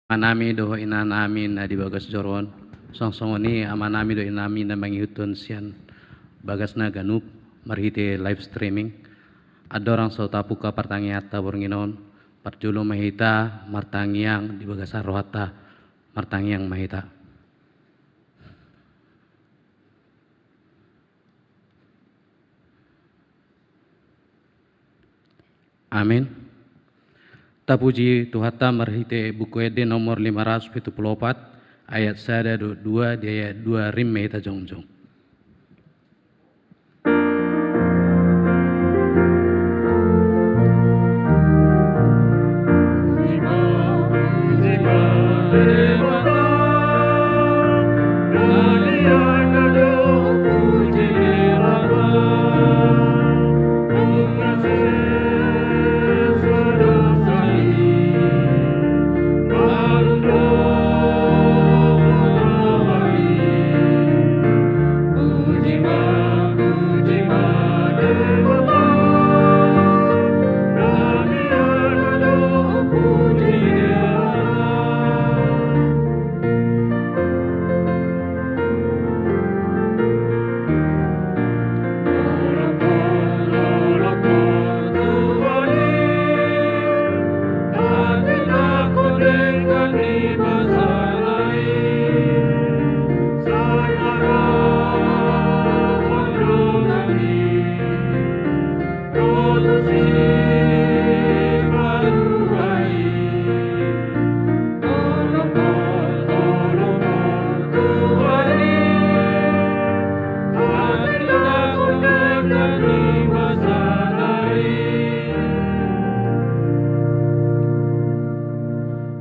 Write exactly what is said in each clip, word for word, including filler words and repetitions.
Amanami dohot inanami na di bagas joro on, songon i amanami dohot inanami na mangihuthon sian bagasna ganup marhite live streaming. Andorang so tabuka partangianganta borngin on, parjolo ma hita martangiang di bagasan rohanta. Martangiang ma hita. Amin. Tapuji Tuhanta marhite Buku Ende nomor lima ratus pitu pulu opat, ayat sada dohot dua, di ayat dua rim ma hita jongjong.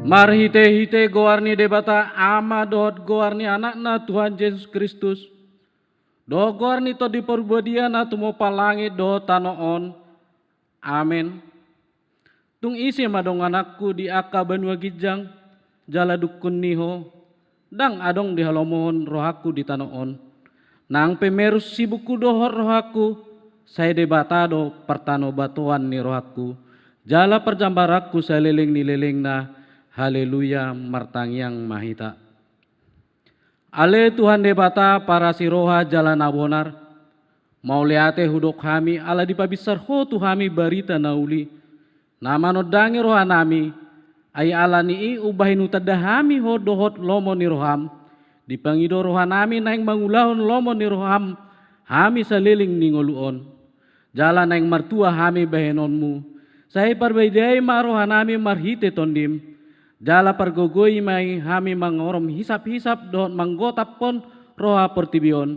Marhitehite goar ni Debata Ama dohot goar ni Anakna Tuhan Jesus Kristus, dohot goar ni Tondi Parbadia na tumompa langit dohot tano on. Amen. Tung ise ma dongananku di angka banua ginjang, jala dungkun ni ho, ndang adong dihalomohon rohangku di tano on. Nang pe merus sibukku dohot rohangku, sai Debata do partanobatoan ni rohangku, jala parjambaranku saleleng ni lelengna. Haleluya, martangiang ma hita. Ale Tuhan Debata parasi roha jala na bonar, mauliate hudok hami ala dipabinsar ho tu hami barita na uli, na manondangi rohanami, ai ala ni i umbahen hutanda hami ho dohot lomo ni roham, dipangido rohanami naeng mangulahon lomo ni roham hami saleleng ni ngolu on. Jala naeng martua hami bahenonmu, sai parbadiai ma rohanami marhite tondim, jala pargogoi ma i hami mangorom hisap-hisap dohot manggotaphon roha portibi on.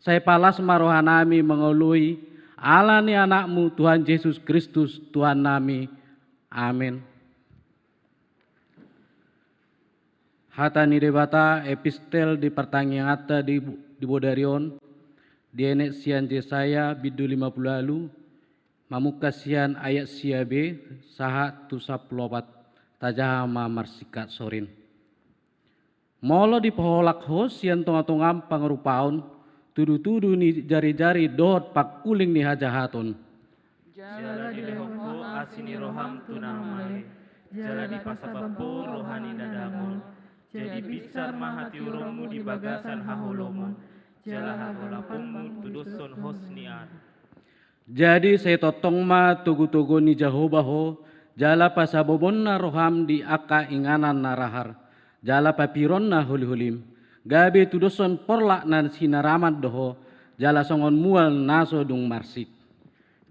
Sai palas ma rohanami mangaluhon ala ni Anakmu Tuhan Jesus Kristus Tuhannami. Amen. Hata ni Debata, epistel di partangianganta di, di bodari on, dienet sian Jesaya bindu lima pulu ualu, mamungka sian ayat sia be sahat tu sampulu opat. Tajaha ma marsingkat sorin. Molo dipaholak ho sian tonga-tongam pangarupaon, tudu-tudu ni jari-jari dohot pangkuling ni hajahaton. Jala dilehon ho asi ni roham tu na male, jala dipasabam ho roha ni na dangol. Jadi pinsar ma hatiuronmu di bagasan haholomon, jala hagolaponmu tudoshon hos ni ari. Jadi sai tongtong ma togu-togu ni Jahowa ho, jala pasabamonna roham di angka inganan na rahar, jala papironna holi-holim, gabe tudoshon porlak na sinaraman do ho, jala songon mual na so dung marsik.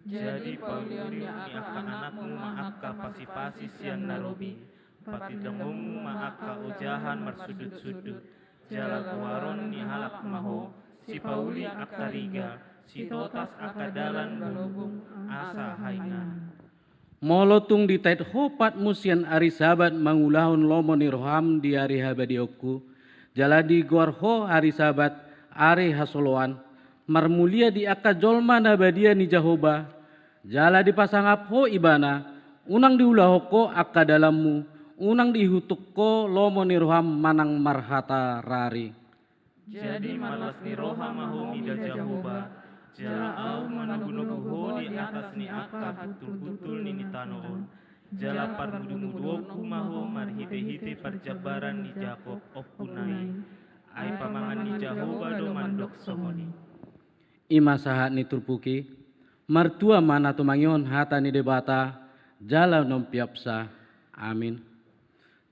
Jadi paulion ni angka anakmu ma angka pasi-pasi sian na robi, patindangonmu ma angka ojahan marsundut-sundut, jala goaron ni halak ma ho, sipauli angka riga, sitotas angka dalan balobung, asa hainganan. Molo tung ditait ho patmu sian ari Sabat mangulahon lomo ni roham di ari habadiaonku, jala digoar ho ari Sabat ari hasoloan, marmulia di angka jolma na badia ni Jahowa, jala dipasangap ho Ibana, unang diulahon ho angka dalanmu, unang diihuthon ho lomo ni roham manang marhata rari. Jadi marlas ni roha ma ho mida Jahowa, jala ahu manogu-nogu ho di atas ni angka buntul-buntul ni, ni tano on. Jala parmudu-muduonku ma ho marhite-hite parjambaran ni Jakob ompuna i. Ai pamangan ni Jahowa do mandok songon i. I ma sahat ni turpuk i. Martua ma na tumangihon hata ni Debata jala na umpeopsa. Amin.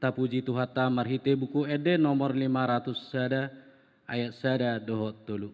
Tapuji Tuhanta marhite buku Ende nomor lima ratus sada, ayat sada dohot tolu.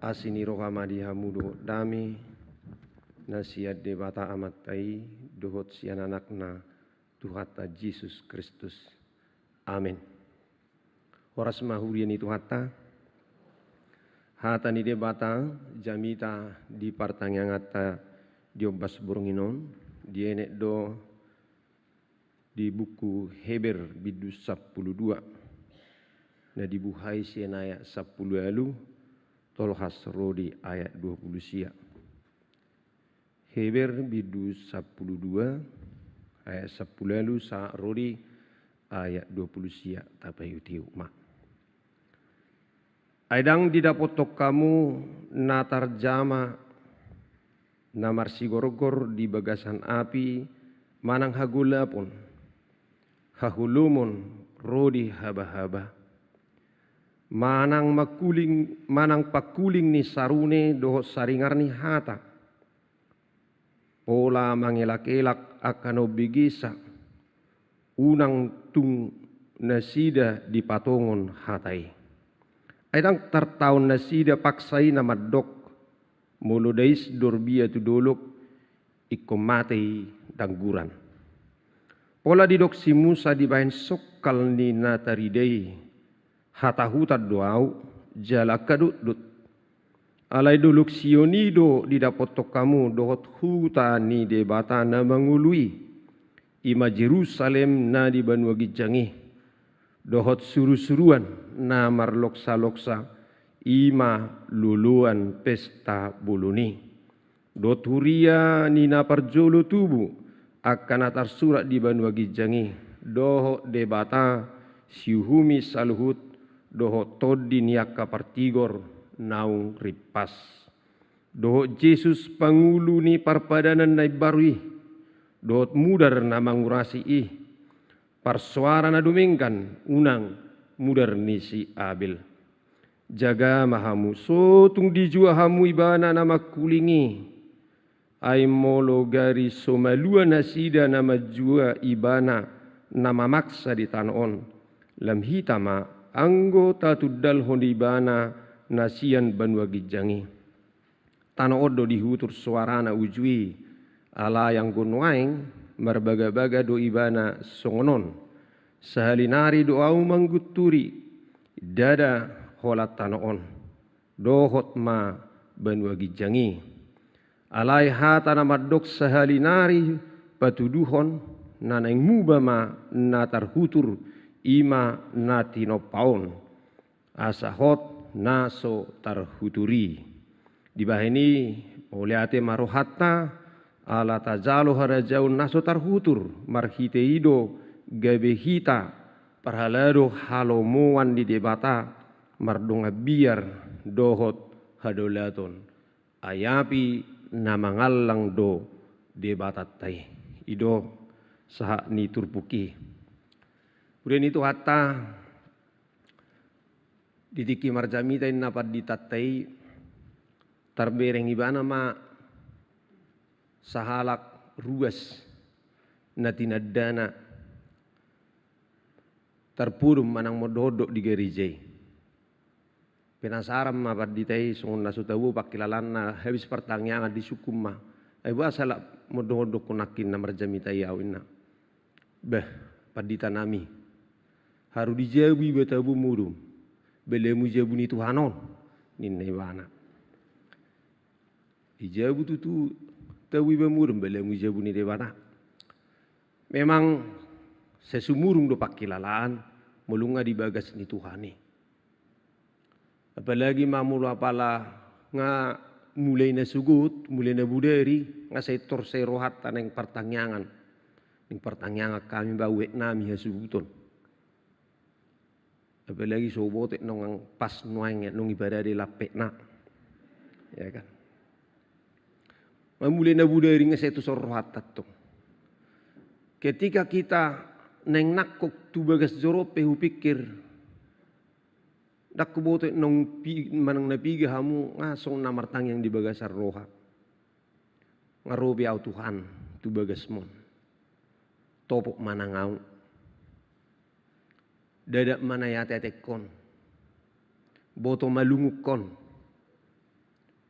Asi ni roha ma di hamu dohot dame na sian Debata Amanta i dohot sian Anakna Tuhanta Jesus Kristus. Amen. Horas ma huria ni Tuhanta. Hata ni Debata jamita di partangianganta di ombas borngin on, dienet do di buku Heber bindu sampulu dua, na dibuhai sian ayat sampulu ualu tolhas ro di ayat dua pulu sia. Heber bindu sampulu dua ayat sampulu ualu sahat ro di ayat dua pulu sia, tapaihut-ihut ma. Ai ndang didapothon hamu na tarjama na marsigorgor di bagasan api manang hagolapon, haholomon ro di habahaba, manang mangkuling, manang pangkuling ni sarune dohot saringar ni hata, pola mangelak-elak angka na umbegesa, unang tung nasida dipatongon hata i. Ai ndang tartaon nasida paksa i na mandok, molo dais dorbia tu dolok, ingkon mate i dangguran. Pola didok si Musa dibahen songkal ni na tarida i, hatahutan do ahu jala angka dotdot. Alai dolok Sion i do didapothon hamu dohot huta ni Debata na mangolu i, i ma Jerusalem na di banua ginjang i, dohot surusuruan na marloksaloksa, i ma loloan pesta bolon i. Dohot huria ni na parjolo tubu, angka na tarsurat di banua ginjang i, dohot Debata siuhumi saluhut, dohot tondi ni angka partigor naung rimpas, dohot Jesus pangulu ni parpadanan na imbaru i, dohot mudar na mangurasi i, parsoara na dumenggan, unang mudar ni si Abel. Jaga ma hamu, so tung dijua hamu ibana na mangkuling i, Ai molo gari so malua nasida na manjua ibana na mamaksa di tano on, lam hita ma anggo tatundalhon ibana na sian banua ginjang i. Tano on do dihutur soarana uju i, alai anggo nuaeng marbagabaga do ibana songon on. Sahali nari do ahu manggunturi, ndada holan tano on, dohot ma banua ginjang i. Alai hata na mandok sahali nari patuduhon, na naeng muba ma na tarhutur, i ma na tinompa on, asa hot na so tarhutur i. Dibahen i, mauliate ma rohanta, ala tajalo harajaon na so tarhutur, marhite i do gabe hita parhalado halomoan ni Debata, mardongan biar dohot hadaulaton. Ai api na mangallang do Debatanta i. I do sahat ni turpuk i. Huria ni Tuhanta, di tingki marjamita inna panditanta i, tarbereng ibana ma sahalak ruas na tinandana tarpudun manang mondok-ondok di gareja i. Penasaran ma pandita i, songon na so tabo pangkilalaanna, habis partangiangan disungkun ma, "Ai boasa lak mondok-ondok ho nangkin na marjamita i ahu?" ninna. "Bah, pandita nami, haru di jabu iba tabo modom, balamu jabu ni Tuhan on," ninna ibana. "Di jabu tutu tabo iba modom, balamu jabu ni Debata." Memang sai sumurung do pangkilalaan molo nga di bagas ni Tuhan i. Apalagi ma molo apala nga mulai na sogot, mulai na bodari, nga sai tor sai rohanta naeng partangiangan. Naeng partangiangan hami, bah, uek nami hasuhuton. Apalagi so huboto nunga pas nuaeng nunga diparade lampetna. Ya kan? Nga mulai na bodari nga sai tuson rohanta tong. Ketika hita naeng nangkok tu bagas joro pe hupikir, ndang huboto nunga pi-, manang na piga hamu, nga songon na martangiang di bagasan roha. Nga ro be ahu Tuhan tu bagasmon. Topot ma nang ahu. Ndada ma na iate-atehon. Boto ma lungunhon.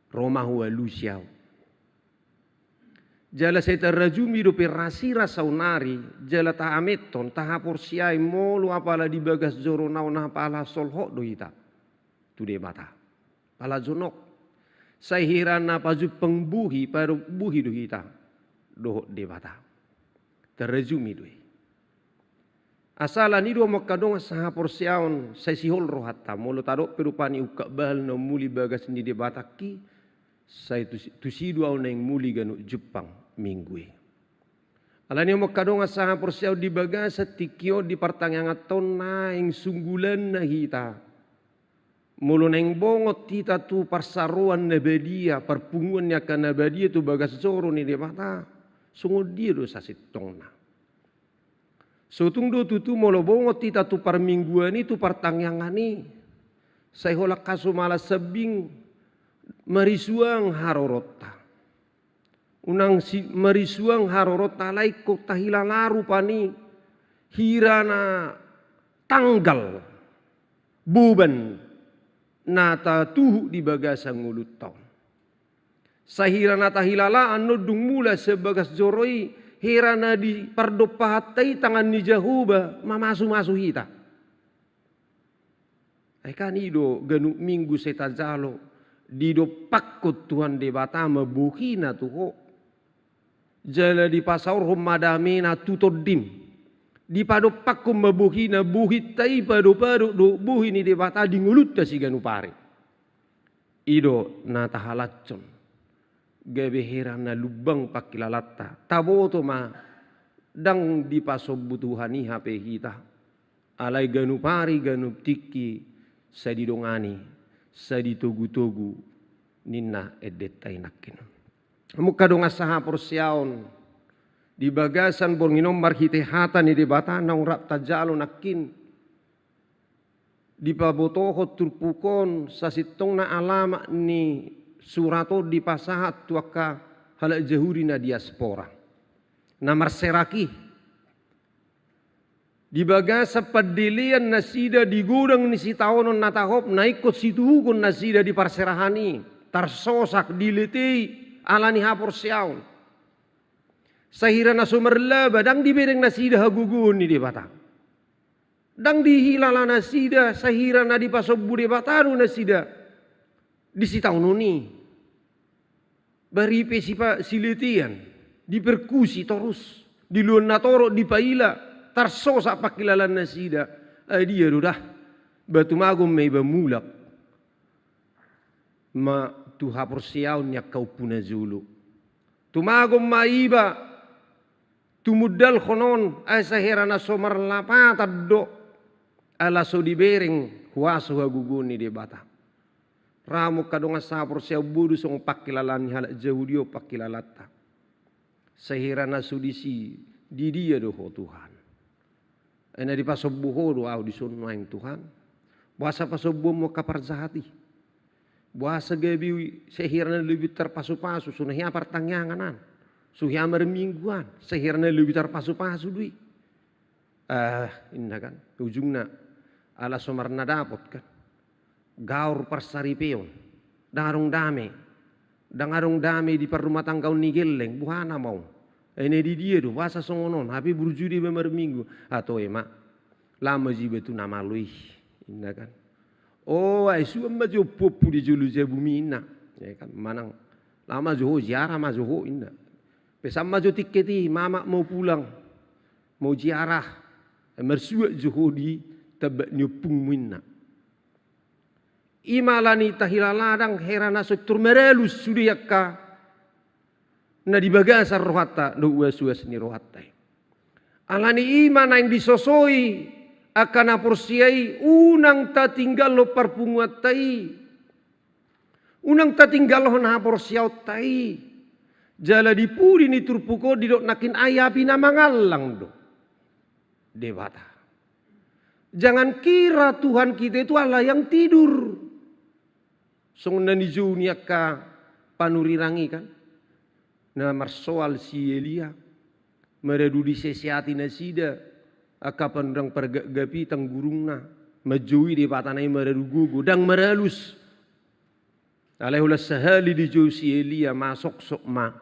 Ro ma hualusi ahu. Jala sai tarajumi dope rasirang saonari, jala tahamenhon, tahaporseai molo apala di bagas joro na on apala solhot do hita tu Debata. Pala jonok. Sai hira na pajumpang bohi, padok bohi do hita dohot Debata. Tarajumi do i. Asa ala ni i do, amang angka dongan sahaporseaon, sai sihol rohanta, molo tadok pe rupani ungkap bahal na ummuli bagas ni Debatangki, sai tusi, tusi do ahu naeng muli ganup jumpang Minggu i. Ala ni i, amang angka dongan sahaporseaon, di bagasan tingki on, di partangianganta on naeng sunggulanna hita. Molo naeng bongot hita tu parsaroan na badia, parpunguan ni angka na badia tu bagas joro ni Debata, songon dia do sasintongna? So tung do tutu molo bongot hita tu parmingguan i, tu partangiangan i, sai holan hasumalan sambing marisuang haroronta. Unang si-, marisuang haroronta, alai ingkon tahilala rupani hira na tanggal boban na tatuhuk di bagasan ngolunta on. Sai hira na tahilala annon dung mulak sian bagas joro i, hira na dipardompahanta i tangan ni Jahowa mamasumasu hita. Ai kan i do ganup Minggu sai tajalo, didompakkon Tuhan Debata ma bohina tu ho. Jala dipasaorhon ma damena tu tondim. Dipadompakkon ma bohina, bohinta i padopadok do bohi ni Debata di ngolunta siganup ari. I do na tahalashon. Gabe hira na lumbang pangkilalaanta. Taboto ma, ndang dipasombu Tuhan i hape hita. Alai ganup ari, ganup tingki, sai didongani, sai ditogutogu ninna endenta i nangkin. Amang angka dongan sahaporseaon, di bagasan borngin on marhite hata ni Debata naung rap tajalo nangkin, dipabotohon turpuk on sasintongna alamat ni surat on dipasahat tu angka halak Jahudi na diaspora, na marserak i. Di bagasan pandelean nasida di godang ni sitaonon na tahop, na ingkon situhukon nasida di parserahan i, tarsosak, diletei ala ni haporseaon. Sahira na so marlaba, ndang dibereng nasida hagogoon ni Debata. Ndang dihilala nasida, sahira na dipasombu Debata do nasida di sitaonon i. Baripe sipa-, siletean, dipersekusi torus, di luan na torop dipaila, tarsosak pangkilalaan nasida. Ai dia do dah, ba tumagon ma iba mulak ma tu haporseaon ni angka ompu na jolo. Tumagon ma iba tumundalhon on, ai sahira na so marlapatan do, ala so dibereng huaso hagogoon ni Debata. Ra muse angka dongan sahaporseaon, bodo songon pangkilalaan ni halak Jahudi on pangkilalaanta. Sahira na so disi, di dia do Ho Tuhan? Ai na dipasombu Ho do ahu dison nuaeng Tuhan? Boasa pasombuonmu angka parjahat i? Boasa gabe sahira na lobi tarpasupasu, so na hea partangiangan an, so hea marminggu an, sahira na lobi tarpasupasu do i? Ah, inna kan, ujungna ala so marna dapot kan. Gaor parsaripeon, ndang adong dame, ndang adong dame di parrumatanggaon ni gelleng, boha nama on? Ai na di dia do, boasa songon on, hape burju do iba marminggu. Ah, toe ma, laho ma jo iba tu na malo i, inna kan. O, ai suan ma jo ompuompu di jolo jabumi, inna. Ya kan, manang laho ma jo ho, ziarah ma jo ho, inna. Pesan ma jo tiket i, mamak mau pulang, mau ziarah, marsuat jo ho di tambak ni ompungmu, inna. I ma ala ni tahilala ndang hera na so tor maralus sude angka na di bagasan rohanta dohot uas-uas ni rohanta i. Ala ni i ma naeng disosoi angka na porsea i, unang tatinggalhon parpunguanta i, unang tatinggalhon haporseaonta i. Jala di pudi ni turpuk on didok nangkin, ai api na mangallang do Debata. Jangan kira Tuhan kita itu Allah yang tidur. Songon na nijou ni angka panurirang i kan, na marsoal si Elia, maradu diseseati nasida angka panurirang pargapgap i, tanggurungna, manjou i Debata na i maradu gogo, ndang maralus. Alai holan sahali dijou si Elia, masoksok ma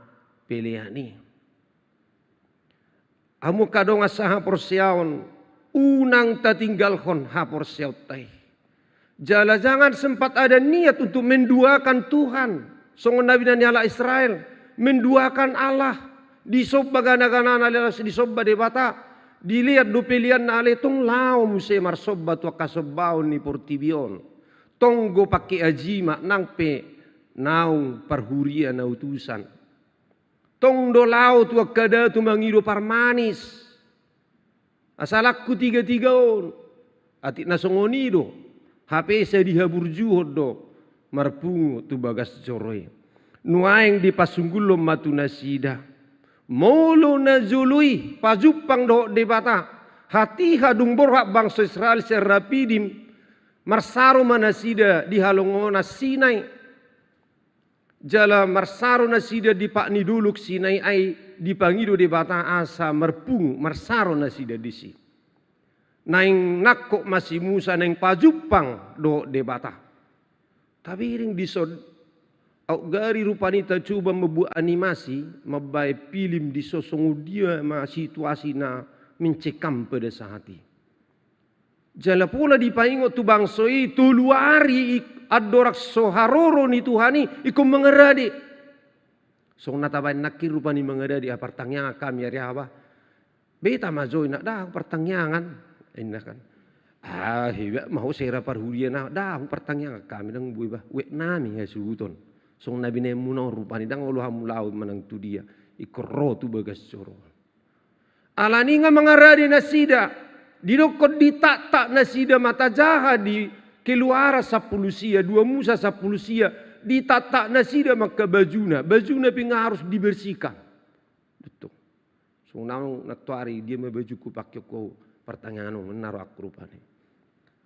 pelean i. Hamu angka dongan sahaporseaon, unang tatinggalhon haporseaonta i. Jala jangan sempat ada niat untuk menduakan Tuhan. Songon na binahen ni halak Israel, menduakan Allah, disomba gana-ganana, laos disomba Debata. Dilean do peleanna, alai tong laho muse marsomba tu angka sombaon ni portibi on. Tong do pangkeajimat, nang pe naung parhuria na utusan. Tong do laho tu angka datu mangido parmanis. Asalangku tiga-tiga on. Atik na songon i do, hape sai dihaburjuhon do marpungu tu bagas joro i. Nuaeng dipasunggulhon ma tu nasida, molo na jolo i pajumpang dohot Debata, hatiha dung borhat bangso Israel sian Rapidim, marsaro ma nasida di halongonan Sinai. Jala marsaro nasida di pat ni dolok Sinai, ai dipangido Debata asa marpungu, marsaro nasida disi. Naeng nangkok ma si Musa, naeng pajumpang dohot Debata. Tabereng dison, aut gari rupani tacoba mambuat animasi, mambaen pilim dison, songon dia ma situasi na mencekam pada saat i. Jala pola dipaingot tu bangso i, tolu ari i andorang so haroro ni Tuhan i, ingkon mangarade. Songon na tabaen nangkin rupani mangarade, ah, partangiangan hami ari aha bah. Beta ma jo, inna, ndang partangiangan, inna kan. Ah, hebat ma ho sera parhuria na, ndang partangiangan hami, ndang boi bah, wet nami hasuhuton. Songon na binaenmuna on rupani, ndang olo hamu laho manang tu dia, ingkon ro tu bagas joro. Ala ni i nga mangarade nasida, didokkon ditatap nasida ma tajaha di Keluaran sampulu sia, dua Musa sampulu sia, ditatap nasida ma angka bajuna, bajuna pe nga harus dibersihkan. Betul. Songon na nantoari, dia ma bajungku pangkeonku partangiangan on, ninna rohangku rupani.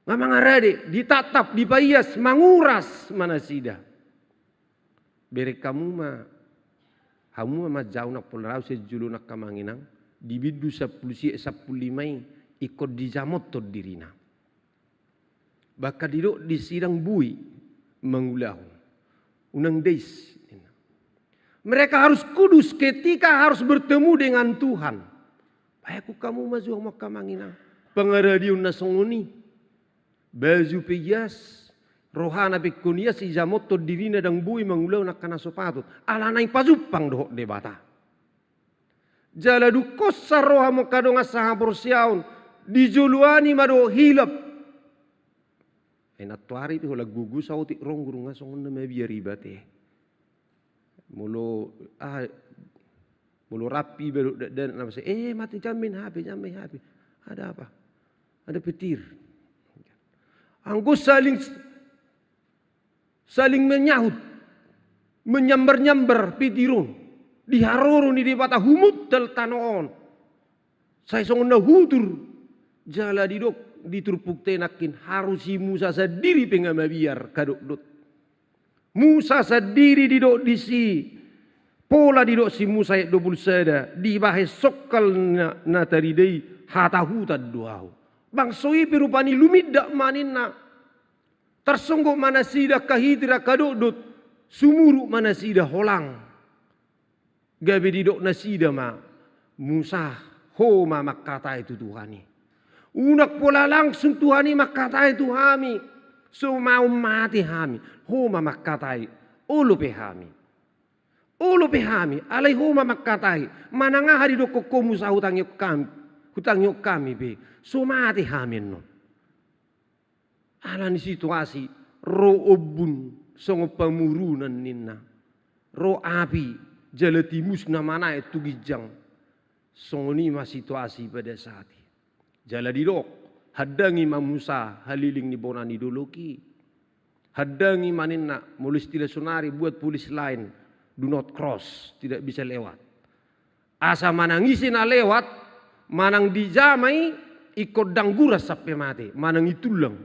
Nga mangarade, ditatap, dipaias, manguras ma nasida. Bereng hamu ma Hamu ma manjalo nang pola rau sian jolo nang, angka amang inang, di bindu sampulu sia, sampulu lima i, ingkon dijamothon dirina. Bahkan didok disi ndang boi mangulahon. Unang dais. Mereka harus kudus ketika harus bertemu dengan Tuhan. Bahen hamu ma jo hamu, angka amang inang, pangaradion na songon i. Baju pe ias, rohana pe ingkon ias, ijamothon dirina ndang boi mangulahon angka na so patut. Ala naeng pajumpang dohot Debata. Jala dung hosa ro hamu angka dongan sahaporseaon, dijoloani ma dohot hilap. Ai nantoari pe holan gogo saotik ro, nunga songon na mabiar iba te. Molo, ah, molo rap iba dohot dakdanak na masa, "Eh, mate, jam main H P, jam main H P." Ada apa? Ada petir. Anggo saling, saling menyahut, menyambar-nyambar petir on, di haroro ni Debata humuntal tano on. Sai songon na hutur, jala didok di turpukta i nangkin, haru si Musa sandiri pe nga mabiar, kadokdok. Musa sandiri didok disi, pola didok si Musa ayat dua pulu sada, dibahen songkal na, na tarida i hatahutan do ahu. Bangso i pe rupani lumindak ma ninna. Tarsonggot ma nasida angka hitir angka dotdot, sumurut ma nasida holang. Gabe didok nasida ma, Musa, ho ma mangkatai tu Tuhan i. Unang pola langsung Tuhan i mangkatai tu hami, so maon mate hami, ho ma mangkatai, olo pe hami. Olo pe hami, alai ho ma mangkatai, manang aha didokkon ho Musa hutangihon hami, hutangihon hami pe, so mate hami annon. Ala ni situasi, ro ombun songon pamurunan ninna. Ro api, jala timus na manaek tu ginjang. Songon i ma situasi pada saat i. Jala didok, handangi ma Musa haleleng ni bona ni dolok i. Handangi ma ninna, molo istilah sonari buat polis lain, do not cross, tidak bisa lewat. Asa manang ise na lewat, manang dijama i, ingkon ndang guras sampe mate, manang itullang.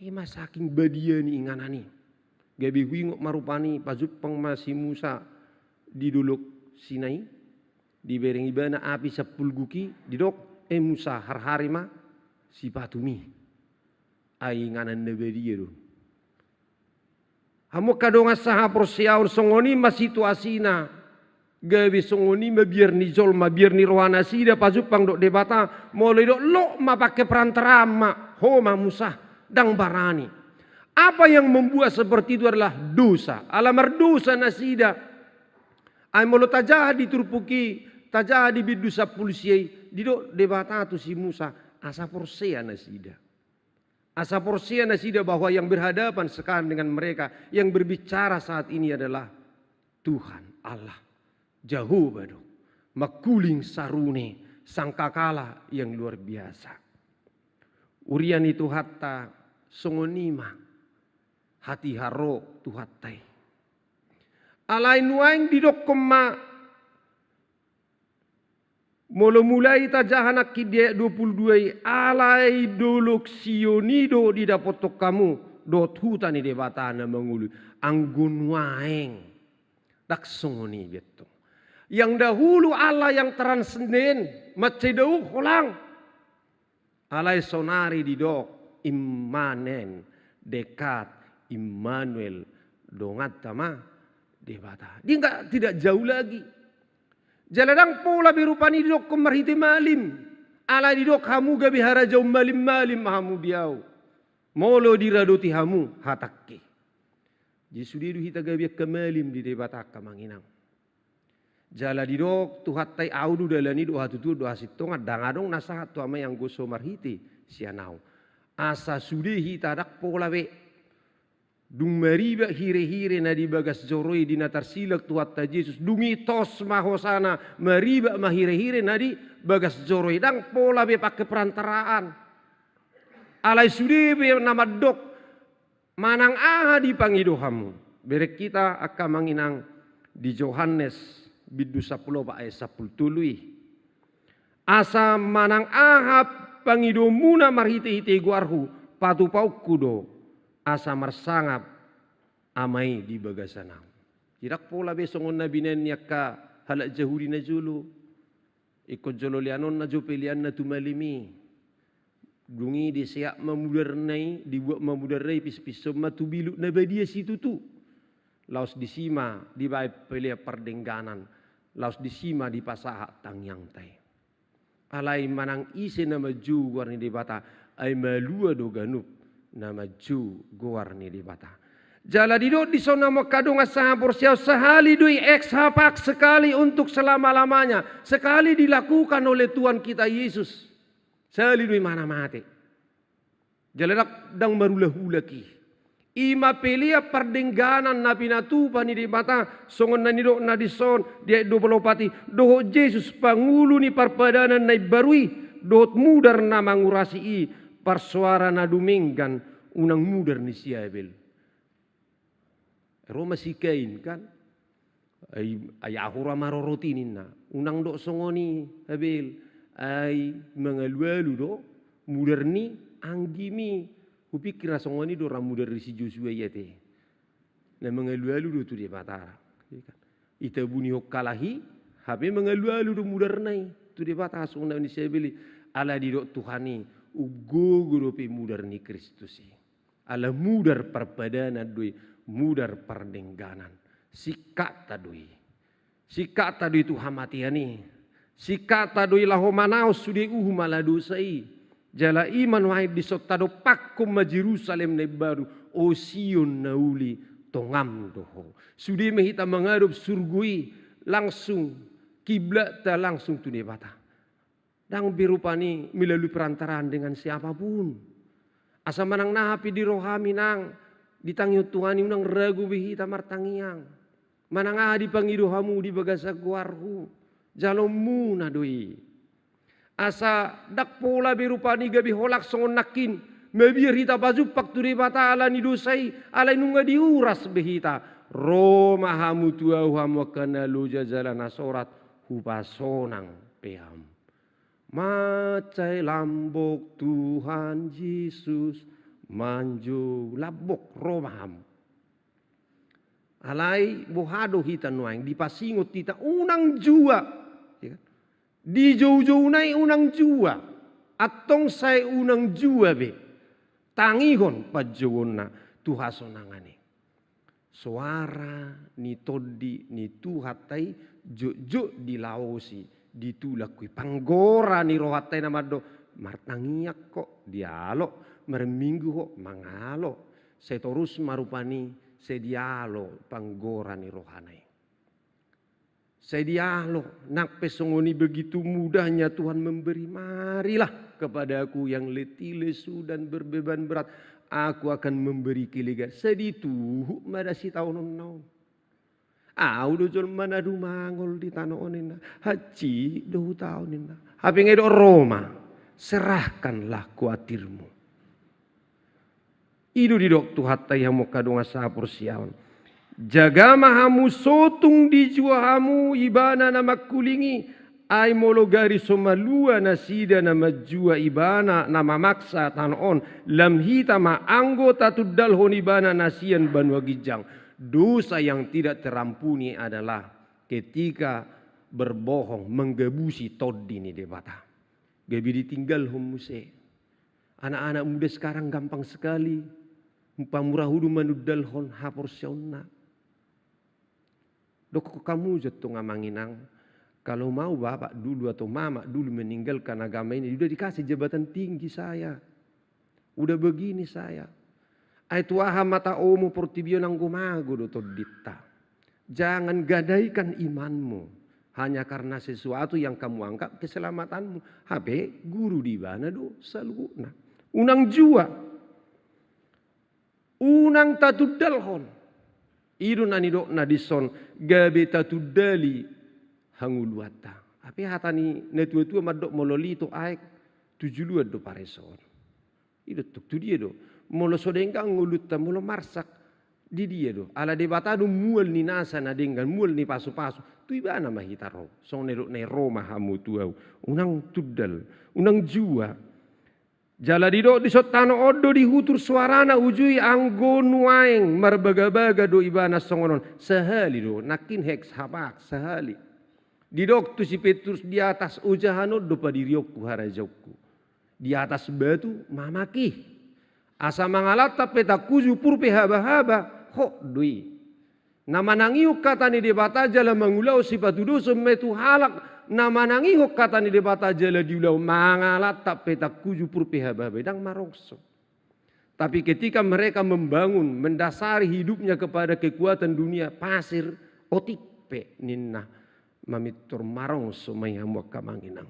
I ma saking badia ni inganan i. Gabe huingot ma rupani, pajumpang ma si Musa di dolok Sinai, dibereng ibana api sampulu guk i, didok, "Eh Musa, harhari ma sipatumi." Ai inganan na badia do. Hamu angka dongan sahaporseaon, songon i ma situasina. Gabe songon i ma biar ni jolma, biar ni roha nasida pajumpang dohot Debata, molo didok, "Lok ma, pake perantaraan ma, ho ma Musa, ndang barani." Apa yang membuat seperti itu adalah dosa. Ala mardosa nasida. Ai molo tajaha di turpuk i, tajaha di bindu sampulu sia i, didok Debata tu si Musa, asa porsea nasida. Asa porsea nasida bahwa yang berhadapan sekarang dengan mereka, yang berbicara saat ini adalah Tuhan Allah, Jahowa do, mangkuling sarune, sangkakala yang luar biasa. Huria ni Tuhanta, songon i ma hatiha ro Tuhanta i. Alai nuaeng didokkon ma, molo mulai tajaha nangkin di ayat dua pulu dua i, alai dolok Sion i do didapothon hamu, dohot huta ni Debata na mangolu i. Anggo nuaeng, ndang songon i be antong. Yang dahulu Allah yang transenden, mansai daong holang. Alai sonari didok, Immanen, dekat, Immanuel, donganta ma Debata. Dia nggak, tidak jauh lagi. Jala ndang pola be rupani didokkon marhite malim. Alai didok, hamu gabe harajaon malim-malim ma hamu di ahu, molo diradoti hamu hatangki. Jadi sude do hita gabe angka malim di Debata, angka amang inang. Jala didok Tuhanta i, ahu do dalan i dohot hatutuon dohot hasintongan, ndang adong na sahat tu Ama i anggo so marhite sian ahu. Asa sude hita ndang pola be. Dung maribak hirehire na di bagas joro i, di na tarsilang Tuhanta Jesus, dung i tos ma hosana, maribak ma hirehire na di bagas joro i, ndang pola be pake perantaraan. Alai sude be na mandok, manang aha dipangido hamu. Bereng hita, angka amang inang, di Johannes bindu sampulu opat ayat sampulu tolu i. Asa manang aha pangidoonmuna marhite-hite goarhu, patupaonku do, asa marsangap Ama i di bagasan ahu. Ndang pola be songon na binahen ni angka halak Jahudi na jolo. Ingkon jolo leanonna jo peleanna tu malim i. Dung i diseat ma mudarna i, dibuat ma mudarna i, pispishon ma tu bilut na badia situtu. Laos disi ma dibaen pelean pardengganan, laos disi ma dipasahat tangiangta i. Alai manang ise na manjou goar ni Debata, ai malua do ganup na manjou goar ni Debata. Jala didok dison, hamu angka dongan sahaporseaon, sahali do i, ex hac pac, sekali untuk selama-lamanya, sekali dilakukan oleh Tuhan kita Yesus. Sahali do i manang mate. Jala ndang, ndang marulak-ulak i. I ma pelean pardengganan na pinatupa ni Debata, songon na nidokna dison di ayat dua pulu opat i, dohot Jesus pangulu ni parpadanan na imbaru i, dohot mudar na mangurasi i, parsoara na dumenggan, unang mudar ni si Abel. Ro ma si Kain, kan? Ai, ai ahu ra marorot i ninna. Unang dok songon i, Abel. Ai mangalualu do mudar ni anggimi. Hupikir na songon i do ra mudar ni si Josua i ate. Na mangalualu do tu Debata. Itabunihon halak i, hape mangalualu do mudarna i tu Debata, songon na ni si Abel i. Ala didok Tuhan i, umgogo dope mudar ni Kristus i. Ala mudar parpadanan do i, mudar pardengganan. Singkatta do i. Singkatta do i tu hamatean i. Singkatta do i laho manaon sude uhum ala dosa i. Jala i ma nuaeng dison, tadompakkon ma Jerusalem na imbaru, o Sion na uli, tongam do ho. Sude ma hita mangadop surgo i, langsung kiblakta langsung tu Debata. Ndang be rupani melalui perantaraan dengan siapapun. Asa manang na aha pe di rohami nang, ditangihon Tuhan i, unang ragu be hita martangiang. Manang aha dipangido hamu di bagasan goarhu, jalonmuna do i. Asa ndang pola be rupani gabe holan songon nangkin, mabiar hita pajumpang tu Debata ala ni dosa i, alai nunga diuras be hita. Ro ma hamu tu ahu, hamu angka na loja jala na sorat, hupasonang pe hamu. Mansai lambok Tuhan Jesus manjou, lambok, ro ma hamu. Alai boha do hita nuaeng, dipasingot hita unang jua. Ya kan? Dijoujouna i unang jua. Antong sai unang jua be. Tangihon panjouonna tu hasonangan i. Soara ni Tondi ni Tuhanta i jotjot dilaosi, ditulak i. Panggora ni rohanta i na mandok, martangiang ho, dialo, marminggu ho, mangalo. Sai torus ma rupani, sai dialo panggora ni rohana i. Sai dialo, nang pe songon i, begitu mudahnya Tuhan memberi, marilah kepadaku yang letih lesu dan berbeban berat, aku akan memberi kelegaan. Sai dituhuk ma da sitaononna on. Ahu do jolma na dumangol di tano on ninna, hansit do hutaon ninna. Hape nga didok, ro ma, serahkanlah kuatirmu. I do didok Tuhanta i, hamu angka dongan sahaporseaon. Jaga ma hamu, so tung dijua hamu ibana na mangkulingi, ai molo gari so malua nasida na manjua ibana na mamaksa tano on, lam hita ma anggo tatundalhon ibana na sian banua ginjang. Dosa yang tidak terampuni adalah ketika berbohong, manggabusi Tondi ni Debata. Gabe ditinggalhon muse. Anak-anak muda sekarang gampang sekali pamurahu do manundalhon haporseaonna. Dok hamu jo tong, amang inang, kalau mau bapak dulu atau mama dulu meninggalkan agama ini, udah dikasih jabatan tinggi saya, udah begini saya. Ai tu aha ma taomo portibi on anggo mago do tondinta? Jangan gadaikan imanmu hanya karena sesuatu yang kamu anggap keselamatanmu. Hape guru di ibana do saluhutna. Unang jua. Unang tatundalhon. I do na nidokna dison, gabe tatundali hangoluanta. Hape hata ni natuatua mandok, molo lito aek tu juluan do paresoon. I do tong, tu dia do? Molo so denggan ngolunta, molo marsak, di dia do? Ala Debata do mual ni nasa na denggan, mual ni pasupasu. Tu ibana ma hita ro. Songon na nidokna i, ro ma hamu tu ahu. Unang tundal, unang jua. Jala didok dison, tano on do dihutur suarana, ujui anggo nuaeng marbagabaga do ibana songon on. Sahali do, nangkin heks hapak, sahali. Didok tu si Petrus, di atas ojahan on do padirionku harajaonku. Di atas batu mamak i. Asa mangalantap pe tangkuju pur pe habahaba, hot do i. Na manangihon hata ni Debata jala mangulahon sipatudoson ma i tu halak na manangihon hata ni Debata jala diulahon, mangalantap pe tangkuju pur pe habahaba, ndang marongso. Tapi ketika mereka membangun, mendasari hidupnya kepada kekuatan dunia, pasir, otik pe ninna mamintor, marongso ma i hamu angka amang inang.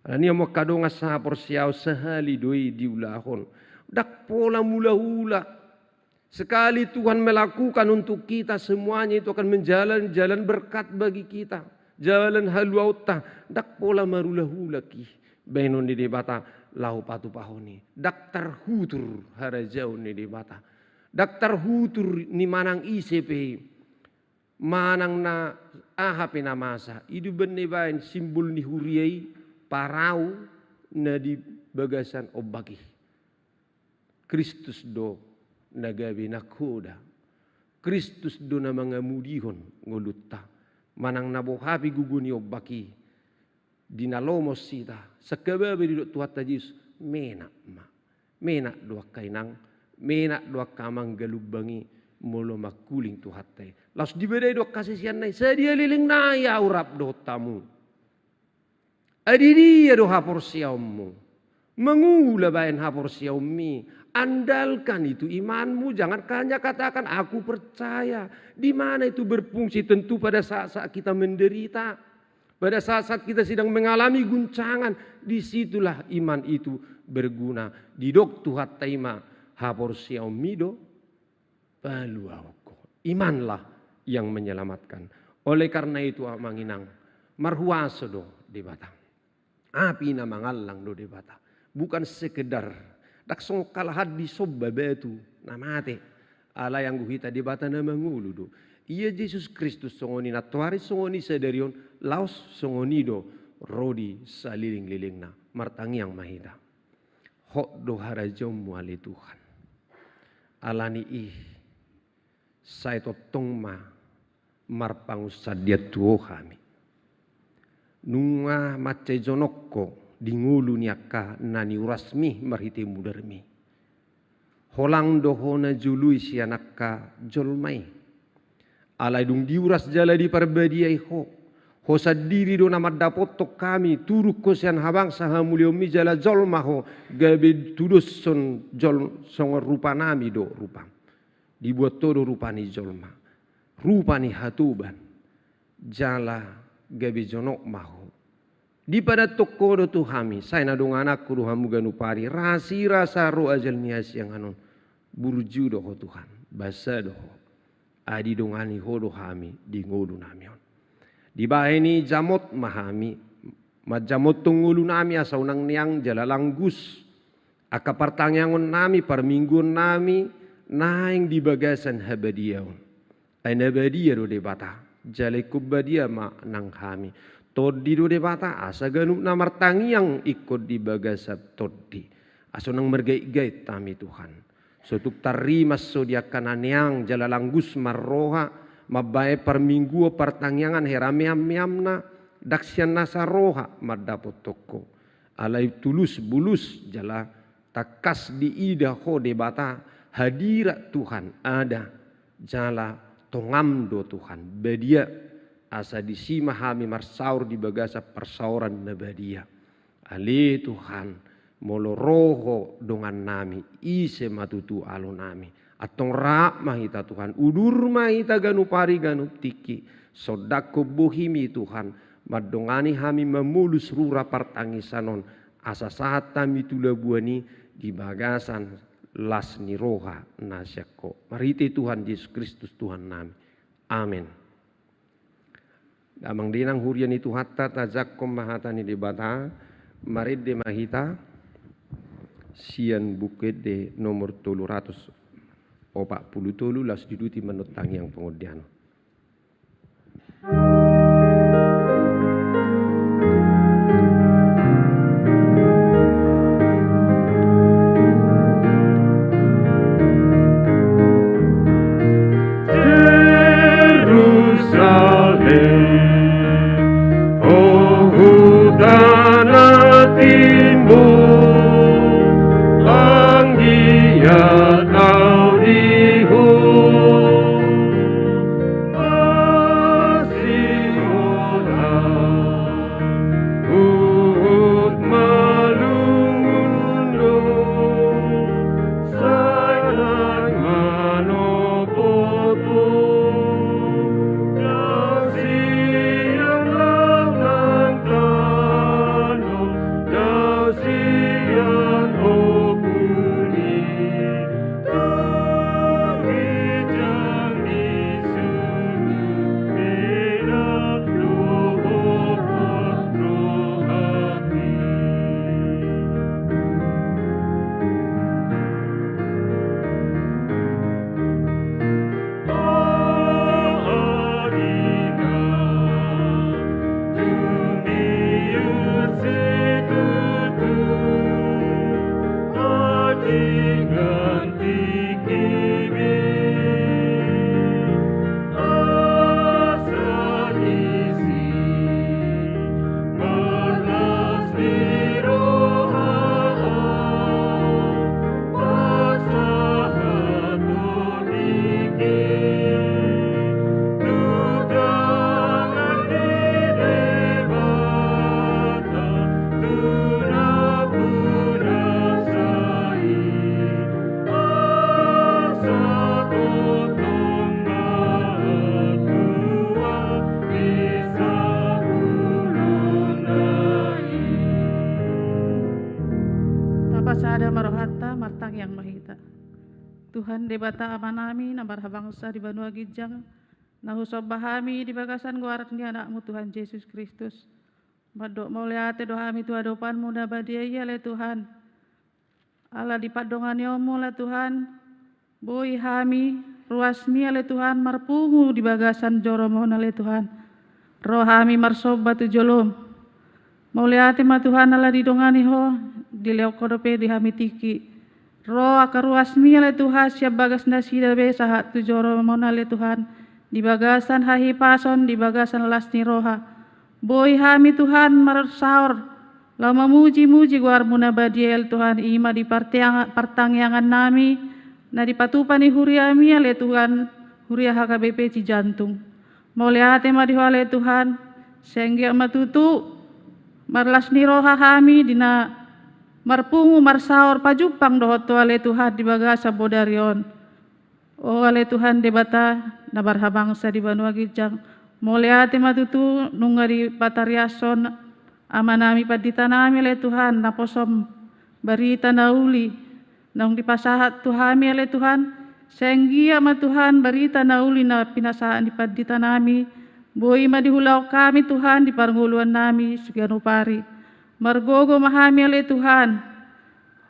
Alani i hamu angka dongan sahaporseaon, sahali do i diulahon. Ndang pola mulahula. Sekali Tuhan melakukan untuk kita, semuanya itu akan menjalan jalan berkat bagi kita. Jalan haluaonta, ndang pola marulahula i. Bahenon ni Debata laho patupahon i. Ndang tarhutur harajaon ni Debata. Ndang tarhutur ni manang ise pe i. Manang na aha pe na masa, i do umbahen na ibaen simbol ni huria i, parau na di bagasan ombak i. Kristus do na gabe nangkoda. Kristus do na mangamudihon ngolunta. Manang na boha pe gogo ni ombak i, di na lomos hita, sangkababa didok Tuhanta Jesus, menak ma. Menak do angka inang, menak do angka amang, galumbang i molo mangkuling Tuhanta i. Laos dibadai do angka siseanna i, sadia leleng nai ahu rap dohot hamu. Adi dia do haporseaonmu? Mangula baen haporseaonmi. Andalkan itu imanmu, jangan hanya katakan, "Aku percaya." Di mana itu berfungsi? Tentu pada saat-saat kita menderita. Pada saat-saat kita sedang mengalami guncangan, di situlah iman itu berguna. Didok Tuhanta i ma, "Haporseaonmi do paluahonku." Imanlah yang menyelamatkan. Oleh karena itu, amang inang, marhuaso do Debata. Api na mangallang do Debata. Bukan sekedar, ndang songon halak na disomba batu na mate. Alai anggo hita Debata na mangolu do. Ia Jesus Kristus songon i nantoari, songon i sadari on, laos songon i do ro di salelenglelengna. Martangiang ma hita. Hot do harajaonmu ale Tuhan. Alani i, sai tongtong ma marpangunsandean tu Ho hami. Nunga mansai jonok Ho di ngolu ni angka na niurasmi marhite mudarmi. Holang do Ho na joloi sian angka jolma i. Alai dung diuras jala diparbadiai Ho, Ho sandiri do na mandapothon hami, turun Ho sian habangsa hamuliaonmi jala jolma Ho, gabe tudoshon jol-, songon rupanami do rupam. Dibuat Ho do rupa ni jolma, rupa ni hatoban, jala gabe jonok ma Ho. Dipadathon Ho do tu hami, sai na dongananku do hamu ganup ari, rasirasa ro ajal ni hasiangan on. Burju do Ho Tuhan, basa do Ho. Ai didongani Ho do hami di ngolunami on. Dibahen i jamot ma hami, manjamothon ngolunami asa unang neang jala langgus angka partangiangonnami, parmingguonnami, naeng di bagasan habadiaon. Ai na badia do Debata, jala ingkon badia ma nang hami. Tondi do Debata, asa ganup na martangiang ingkon di bagasan tondi. Asa unang margaitgait hami Tuhan. So tung tarrimas Ho di angka na neang jala langgus marroha, mambahen parmingguon partangiangan hera meammeamna, ndang sian nasa roha mandapothon Ho. Alai tulus bulus jala tangkas diida Ho Debata, hadirat Tuhan ada, jala tongam do Tuhan badia, asa disi ma hami marsaor di bagasan parsaoran na badia. Ale Tuhan, molo ro Ho dongannami, ise ma tutu alonami? Antong rap ma hita Tuhan, udur ma hita ganup ari ganup tingki, sondanghon bohimi Tuhan, mandongani hami mamolus rura partangisan on, asa sahat hami tu labuan i di bagasan las ni roha na sian Ho. Marhite Tuhan Jesus Kristus Tuhannami. Amen. Damang dainang huria ni Tuhanta, tajangkon ma hata ni Debata, marende ma hita sian Buku Ende nomor tolu ratus opat pulu tolu, laos diuduti ma annon tangiang pangondaion. Marohanta, martangiang ma hita. Tuhan Debata Amanami na marhabangsa di banua ginjang, na husomba hami di bagasan goar ni Anakmu Tuhan Jesus Kristus. Mandok mauliate do hami tu adopanMu na badia i ale Tuhan. Ala di pandonganionMu ale Tuhan, boi hami, ruasMi ale Tuhan, marpungu di bagasan joroMon ale Tuhan. Ro hami marsomba tu joloM. Mauliate ma Tuhan ala didongani Ho, dilehon Ho dope di hami tingki. Ro angka ruasMi ale Tuhan, sian bagas nasida be sahat tu joroMon ale Tuhan, di bagasan hahipason, di bagasan las ni roha. Boi hami Tuhan marsaor, laho mamuji-muji goarMu na badia ale Tuhan, i ma di parteang-, partangiangannami, na dipatupa ni huriaMi ale Tuhan, huria H K B P Cijantung. Mauliate ma di Ho ale Tuhan, sai anggiat ma tutu, marlas ni roha hami, di na marpungu, marsaor, pajumpang dohot Ho ale Tuhan di bagasan bodari on. O ale Tuhan Debata, na marhabangsa di banua ginjang, mauliate ma tutu, nunga dipatariashon, amanami panditanami ale Tuhan, naposom, barita na uli, naung dipasahat tu hami ale Tuhan, sai anggiat ma Tuhan barita na uli na pinasahat ni panditanami, boi ma diulahon hami Tuhan di parngoluannami siganup ari. Margogo ma hami ale Tuhan,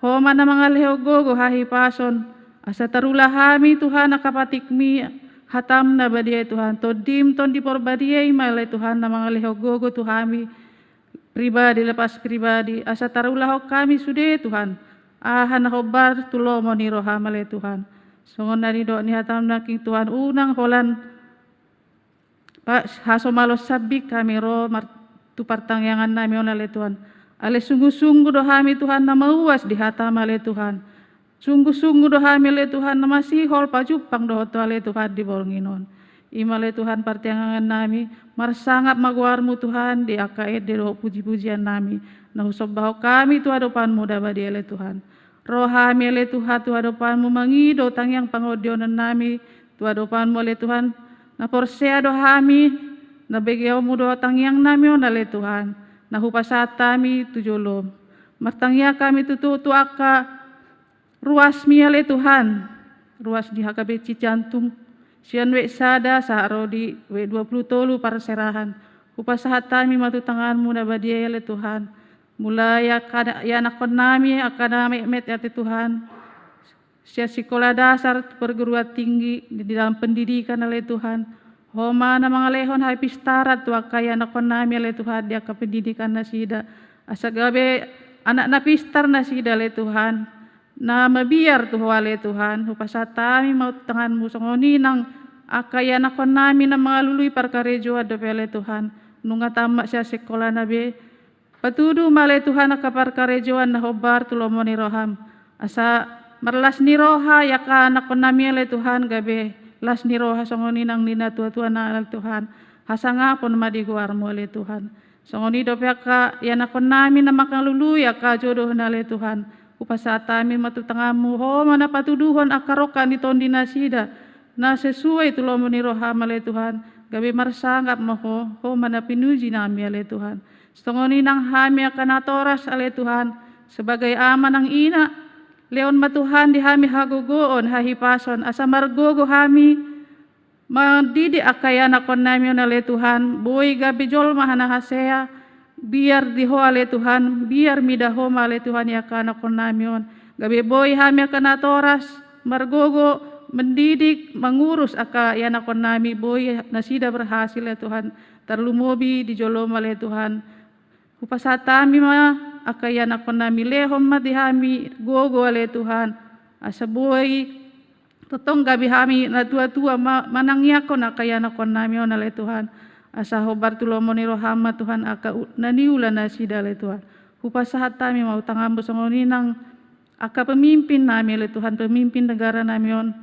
Ho ma na mangalehon gogo hahipason, asa tarula hami Tuhan angka patikMi, hataM na badia i Tuhan, TondiM Tondi Porbadia i ma ale Tuhan na mangalehon gogo tu hami, pribadi lepas pribadi, asa tarulahon hami sude Tuhan, aha na hombar tu lomo ni rohaM ale Tuhan. Songon na nidok ni hataM nangkin Tuhan, unang holan pa-, hasomalon sambing hami ro mar-, tu partangiangannami on ale Tuhan. Alai sungguh-sungguh do hami Tuhan na mauas di hataM ale Tuhan. Sungguh-sungguh do hami ale Tuhan na masihol pajumpang dohot Ho ale Tuhan di borngin on. I ma ale Tuhan partangiangannami, marsangap ma goarMu Tuhan di angka ende dohot puji-pujiannami, na husombahon hami tu adopanMu na badia ale Tuhan. Ro hami ale Tuhan tu adopanMu mangido tangiang pangondianonnami, tu adopanMu ale Tuhan, na porsea do hami, na begeonMu do tangiangnami on ale Tuhan, na hupasahat hami tu joloM. Martangiang hami tutu tu angka ruasMi ale Tuhan, ruas ni H K B Cijantung, sian wijk sada sahat ro di wijk dua pulu tolu parserahan. Hupasahat hami ma tu tanganMu na badia i ale Tuhan. Mulai angka ianakkonnami, angka na metmet ale Tuhan, sian sikola dasar, perguruan tinggi, di dalam pendidikan ale Tuhan. Ho ma na mangalehon hapistaran tu angka ianakkonnami ale Tuhan di angka pendidikan nasida. Asa gabe anak na pistar nasida ale Tuhan. Na mabiar tu Ho ale Tuhan, hupasahat hami ma tu tanganMu songon i nang angka ianakkonnami na mangalului parkarejoan dope ale Tuhan. Nunga tamat sian sikolana be. Patudu ma ale Tuhan angka parkarejoan na hombar tu lomo ni rohaM. Asa marlas ni roha i angka anakkonnami ale Tuhan, gabe las ni roha songon i nang ni natua-tuana ale Tuhan. Hasangapon ma di goarMu ale Tuhan. Songon i dope angka ianakkonnami na mangalului angka jodohna ale Tuhan. Hupasahat hami ma tu tanganMu, Ho ma na patuduhon angka rongkap ni tondi nasida, na sesuai tu lomo ni rohaM ale Tuhan. Gabe marsangap ma Ho, Ho ma na pinujinami ale Tuhan. Songon i nang hami angka natoras ale Tuhan, sebagai ama nang ina, lehon ma Tuhan di hami hagogoon, hahipason, asa margogo hami, mandidik angka ianakkonnami on ale Tuhan, boi gabe jolma na hasea, biar di Ho ale Tuhan, biar mida Ho ma ale Tuhan i angka anakkonnami on. Gabe boi hami angka natoras, margogo, mendidik, mangurus angka ianakkonnami, boi nasida berhasil ale Tuhan, tarlumobi di joloM ale Tuhan. Hupasahat hami ma angka ianakkonnami, lehon ma di hami gogo ale Tuhan, asa boi tongtong gabe hami natua-tua ma-, manangiangkon angka ianakkonnami on ale Tuhan. Asa hombar tu lomo ni rohaM ma Tuhan angka u-, na niula nasida ale Tuhan. Hupasahat hami ma tu tanganMu songon i nang angka pemimpin nami ale Tuhan, pemimpin negara nami on.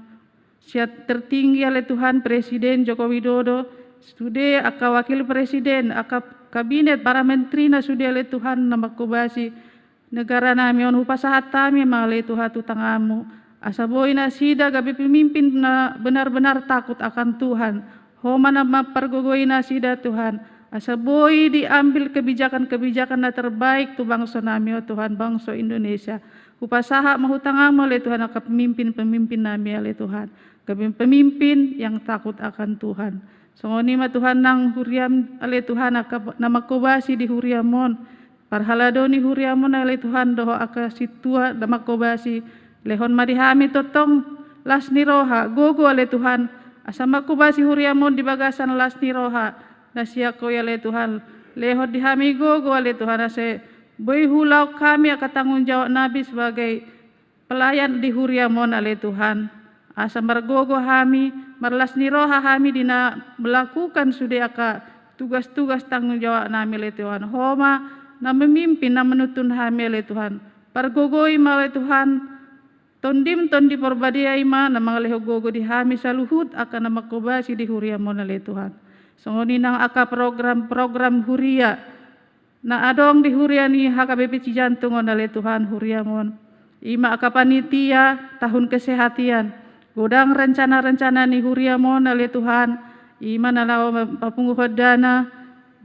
Sian tertinggi ale Tuhan Presiden Joko Widodo, sude angka wakil presiden, angka kabinet, para menterina sude ale Tuhan na manghobasi negara nami on, hupasahat hami ma ale Tuhan tu tanganMu. Asa boi nasida gabe pemimpin na benar-benar takut akan Tuhan. Ho ma na mampargogoi nasida Tuhan. Asa boi diambil kebijakan-kebijakan na terbaik tu bangso nami, o Tuhan, bangso Indonesia. Hupasahat ma tu tanganmu, ale Tuhan, angka pemimpin-pemimpin nami, ale Tuhan. Angka pemimpin yang takut akan Tuhan. Songon i ma Tuhan nang huriam, ale Tuhan, angka na mangkobasi di huriam on. Parhalado ni huriam on, ale Tuhan, dohot angka sintua na mangkobasi. Lehon ma di hami tongtong las ni roha, gogo, ale Tuhan. Asa mangkobasi huriam on di bagasan las ni roha. Na sian Ho i, ale Tuhan. Lehon di hami gogo, ale Tuhan, asa boi huulahon hami angka tanggung jawab nami sebagai pelayan di huriam on, ale Tuhan. Asa margogo hami, marlas ni roha hami di na melakukan sude angka tugas-tugas tanggung jawab nami, ale Tuhan. Ho ma na memimpin, na menuntun hami, ale Tuhan. Pargogoi ma, ale Tuhan, Tondim, Tondi Porbadia, i ma na mangalehon gogo di hami saluhut angka na mangkobasi di huriam on, ale Tuhan. Songon i nang angka program-program huria na adong di huria ni H K B P Cijantung on, ale Tuhan, huriam on. I ma angka panitia tahun kesehatan. Godang rencana-rencana ni huriam on, ale Tuhan. I ma na laho papunguhon dana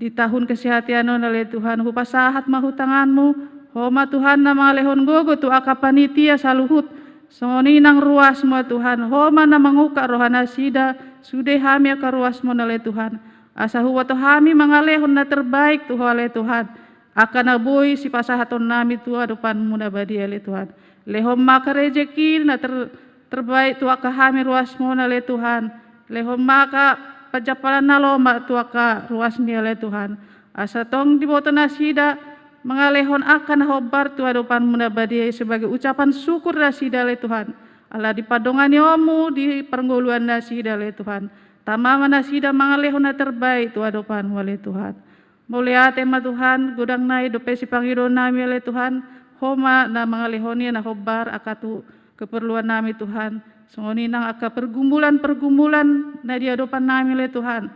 di tahun kesehatan on, ale Tuhan. Hupasahat ma tu tanganmu. Ho ma Tuhan na mangalehon gogo tu angka panitia saluhut. Songon i nang ruasmu, Tuhan. Ho ma na mangungkap roha nasida. Sude hami angka ruasmu on, ale Tuhan. Asa huboto hami mangalehon na terbaik tu Ho, ale Tuhan. Angka na boi sipasahaton nami tu adopanmu na badia, ale Tuhan. Lehon ma angka rejeki na ter-, terbaik tu angka hami ruasmu on, ale Tuhan. Lehon ma angka panjampalan na lomak tu angka ruasmi, ale Tuhan. Asa tong diboto nasida mangalehon angka na hombar tu adopanmu na badia i sebagai ucapan syukur nasida, ale Tuhan. Ala dipandongani Ho di parngoluan nasida, ale Tuhan. Tama ma nasida mangalehon na terbaik tu adopanmu, ale Tuhan. Mauliate ma Tuhan, godang nai dope sipangidoan nami, ale Tuhan. Ho ma na mangalehon i na hombar angka tu keperluan nami, Tuhan. Songon i nang angka pergumulan-pergumulan na di adopan nami, ale Tuhan.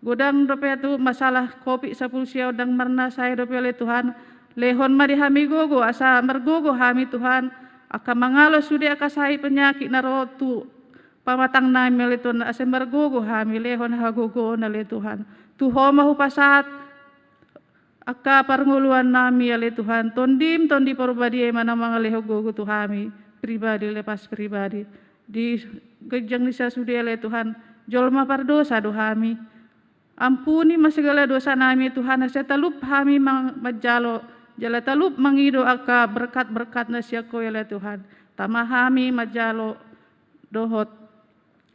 Godang dope tu masalah covid sampulu sia on, ndang marnasai dope, ale Tuhan. Lehon ma di hami gogo, asa margogo hami, Tuhan. Angka mangalo sude angka sahit penyakit na ro tu pamatang nami, ale Tuhan, asa margogo hami, lehon hagogoon, ale Tuhan. Tu Ho ma hupasahat angka parngoluan nami, ale Tuhan. Tondim, Tondi Porbadia, i ma na mangalehon gogo tu hami, pribadi lepas pribadi. Di ginjang ni sasude, ale Tuhan, jolma pardosa do hami. Ampuni ma segala dosa nami, Tuhan, asa talup hami mang-, manjalo, jala talup mangido angka berkat-berkat na sian Ho i, ale Tuhan. Tama hami manjalo dohot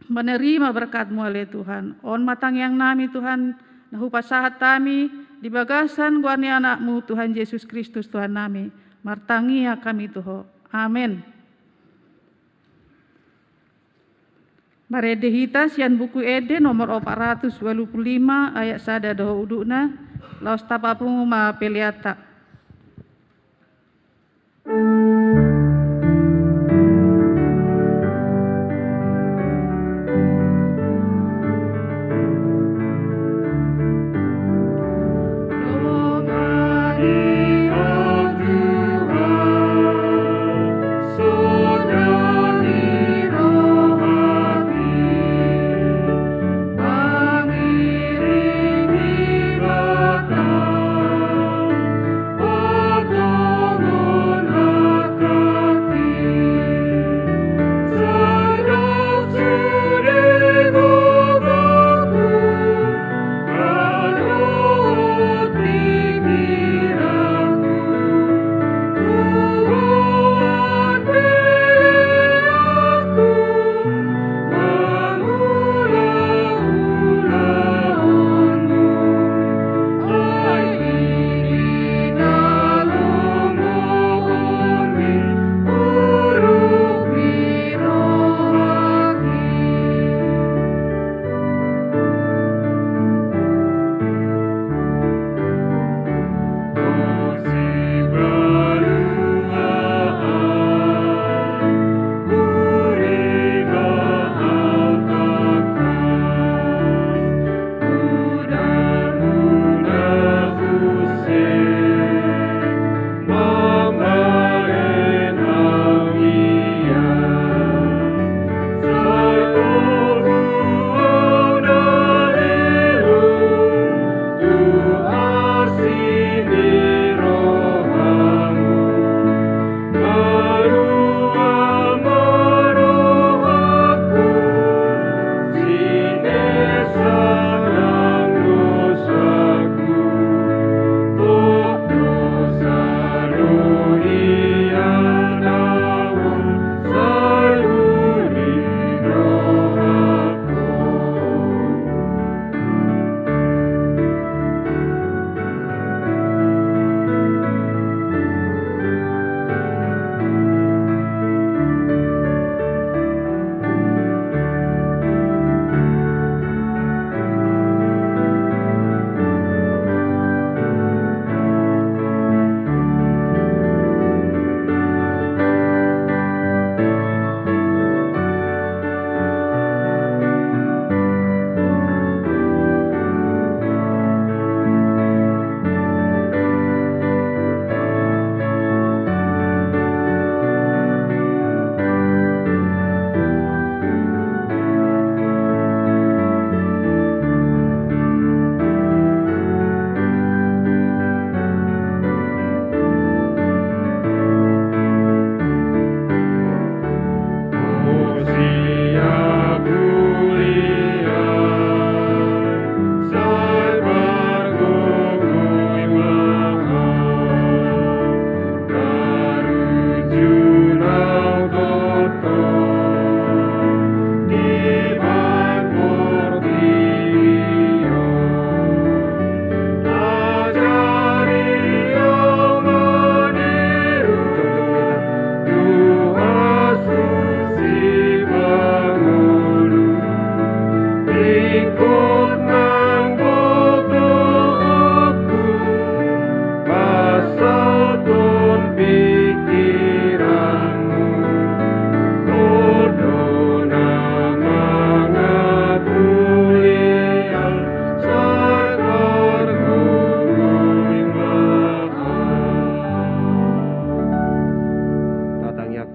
menerima berkat-Mu, ale Tuhan. On ma tangiang nami, Tuhan, na hupasahat hami di bagasan goar ni Anak-Mu, Tuhan Jesus Kristus, Tuhan nami. Martangiang hami tu Ho. Amen. Marende hita sian Buku Ende nomor opat ratus ualu pulu lima, ayat sada dohot udutna. Laos tapapungu ma peleanta.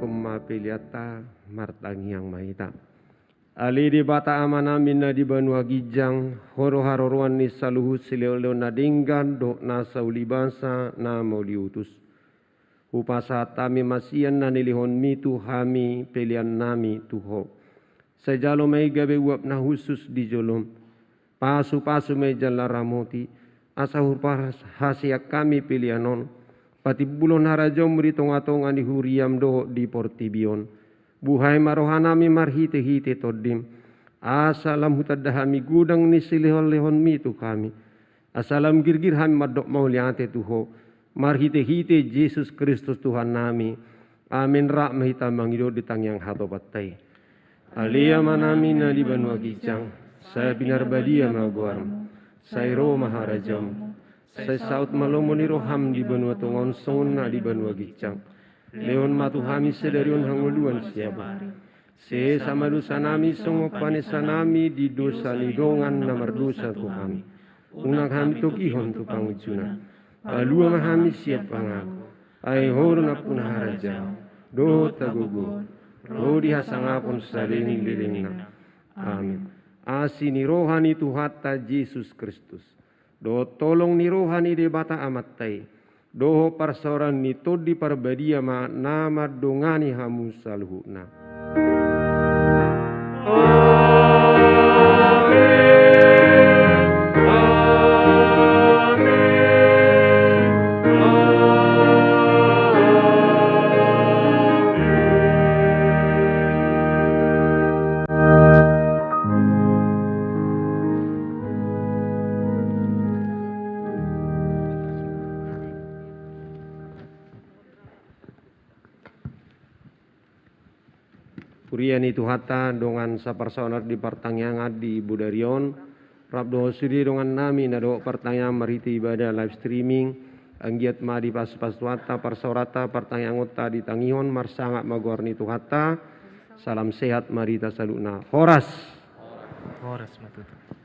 Hamu ma peleanta, martangiang ma hita. Ale Debata Amanami na di banua ginjang, Ho do haroroan ni saluhut silehonlehon na denggan dohot nasa ulibasa na mauliutus. Hupasahat hami ma sian na nilehonMi tu hami peleannami tu Ho. Sai jalo ma i gabe uap na hushus di jolom. Pasupasu ma i jala ramoti, asa huparhaseang hami pelean on patimbulhon harajaonMu di tongatonga ni huriaM dohot di portibi on. Buhai ma rohanami marhitehite TondiM, asa lam hutanda hami godang ni silehonlehonMi tu hami, asa lam girgir hami mandok mauliate tu Ho, marhitehite Jesus Kristus Tuhannami. Amen. Rap ma hita mangido di tangiang hatopanta i. Ale Amanami na di banua ginjang, sai pinarbadia ma goarMu. Sai ro ma harajaonMu. Sai saut ma lomo ni rohaM di banua tonga on songon na di banua ginjang. Lehon ma tu hami sadari on hangoluan siapari. Sesa ma dosanami songon panesanami di dosa ni dongan na mardosa tu hami. Unang hami togihon tu pangunjunan. Palua ma hami sian pangago. Ai Ho do nampuna harajaon dohot hagogoon ro di hasangapon saleleng ni lelengna. Amen. Asi ni roha ni Tuhanta Jesus Kristus, dohot holong ni roha ni Debata Amanta i, dohot parsaoran ni Tondi Parbadia ma na mandongani hamu saluhutna. Amen. Amen. Amen. Huria ni Tuhanta, dongan saparsaoran di partangiangan di bodari on, rap dohot sude dongannami na dok partangiangan marhite ibadah live streaming, anggiat ma dipasupasu Tuhanta parsaoranta, partangiangonta ditangihon, marsangap ma goar ni Tuhanta. Salam sehat ma di hita saluhutna. Horas. Horas ma tutu.